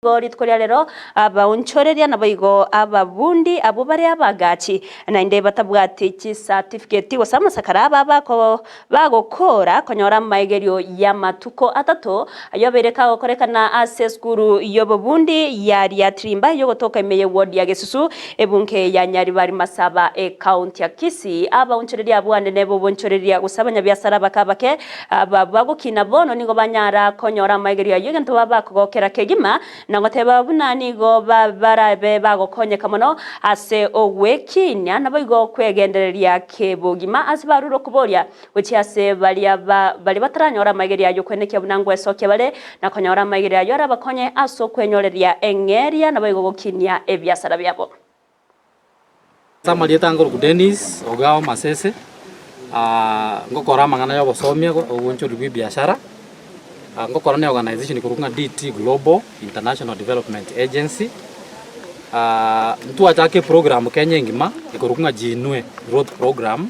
Igo rituko ria rero abaonchoreria naboigo ababundi abwo bare abagachi, naende batabwati chisatifiketi gose amasakara aba bako bagokora konyora amaegerio y'amatuko atato ayio abeire kagokorekana ase esukuru y'obobundi ya Riatirimba eyogotoka ime y'eward ya Gesusu ebunge ya Nyaribari Masaba ecounty ya Kisii. Abaonchoreria abwo anene b'obonchoreria gose abanyabiasara abake abake Aba bagokina bono nigo banyara konyora amaegerio ayio egento baba bakogokera kegima, na goteba buna nigo barabe bagokonyeka mono ase ogwekinia, naboigo kwegendereria kebogima ase barure okoboria gochia ase baria baria bataranyora amaegerio ayio kwenekia buna ngwesokia bare na konyora amaegerio ayio arabakonye ase okwenyoreria eng'eria naboigo gokinia ebiasara biabo. Ase amarieta angoruku Dennis Ogawa Masese, ngokora amang'ana ya obosomia obonchori bwa ebiashara, ngokora na eorganization ekorokwa ng'a DT Global International Development Agency, ntwachaka eprogram Kenya engima ekorokwa ng'a Jiinue Growth Program,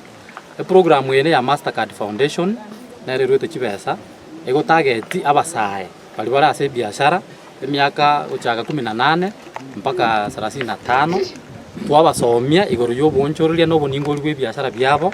eprogram eye neya Mastercard Foundation, nere eruete chibesa, egotarget abasae baria bare ase ebiashara. Emiaka gochaka kumi na nane mpaka sarasini na tano, twabasomia igoro y'oboonchoreria na oboningori bw'ebiasara biabo,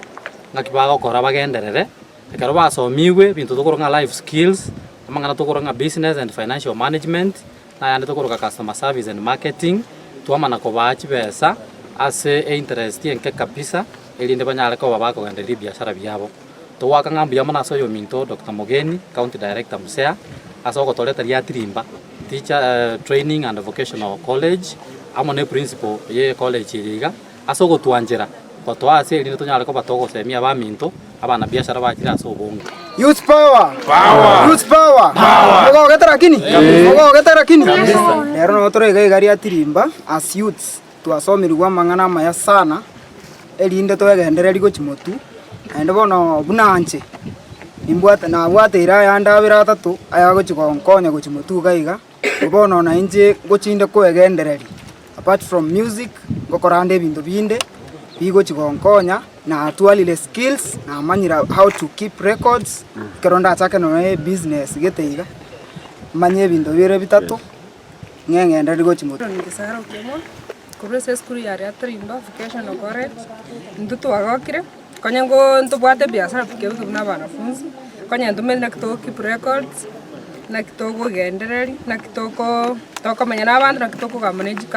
ng'aki bagokora bagenderere. Ekero basomigwe ebinto tokoroka ng'a life skills, amang'ana tokoroka ng'a business and financial management, na ayande tokoroka customer service and marketing, twamana kobaa chibesa ase einterest enke kabisa, erinde banyare koba bakogendereria ebiasara biabo. Togoaka ng'a mbuya mono ase oyominto Doctor Mogeni, County Director Musea, ase ogotoreta Riatirimba Teacher Training and Vocational College, amo ne principal ye ecollege eye iga, ase ogotwanchera gotoa ase erinde tonyare koba togosemia abaminto, abanabiashara bachire ase obonge. Youth power! Power! Youth power! Power! Mogogete lakini? Mogogete lakini? Rero nabo tore iga iga Riatirimba as youths twasomirigwe amang'ana amaya sana erinde twegendererie gochia motwe, naende bono buna inche, nimbwate nabwate ere ayande abere atato ayagochia gonkonya gochia motwe iga iga, bono na inche ngochinde koegendereria apart from music, ngokora ande ebinto binde bigochia gonkonya, natwarire skills, namanyire how to keep records, ekero ndachake nonye ebusiness gete iga, manye ebinto bire bitato. ng'eng'endererie gochia motwe. Aaron Gesaro Okemwa, korwa ase esukuru ya Riatirimba Vocational College, intwe twagokire, konya ngo ntobwate ebiasara tukebuta buna abanafunzi, konya ntomanyete naki togo keep records, naki togogendereria, naki toko tokomenya na abanto, naki tokogamba ne chika.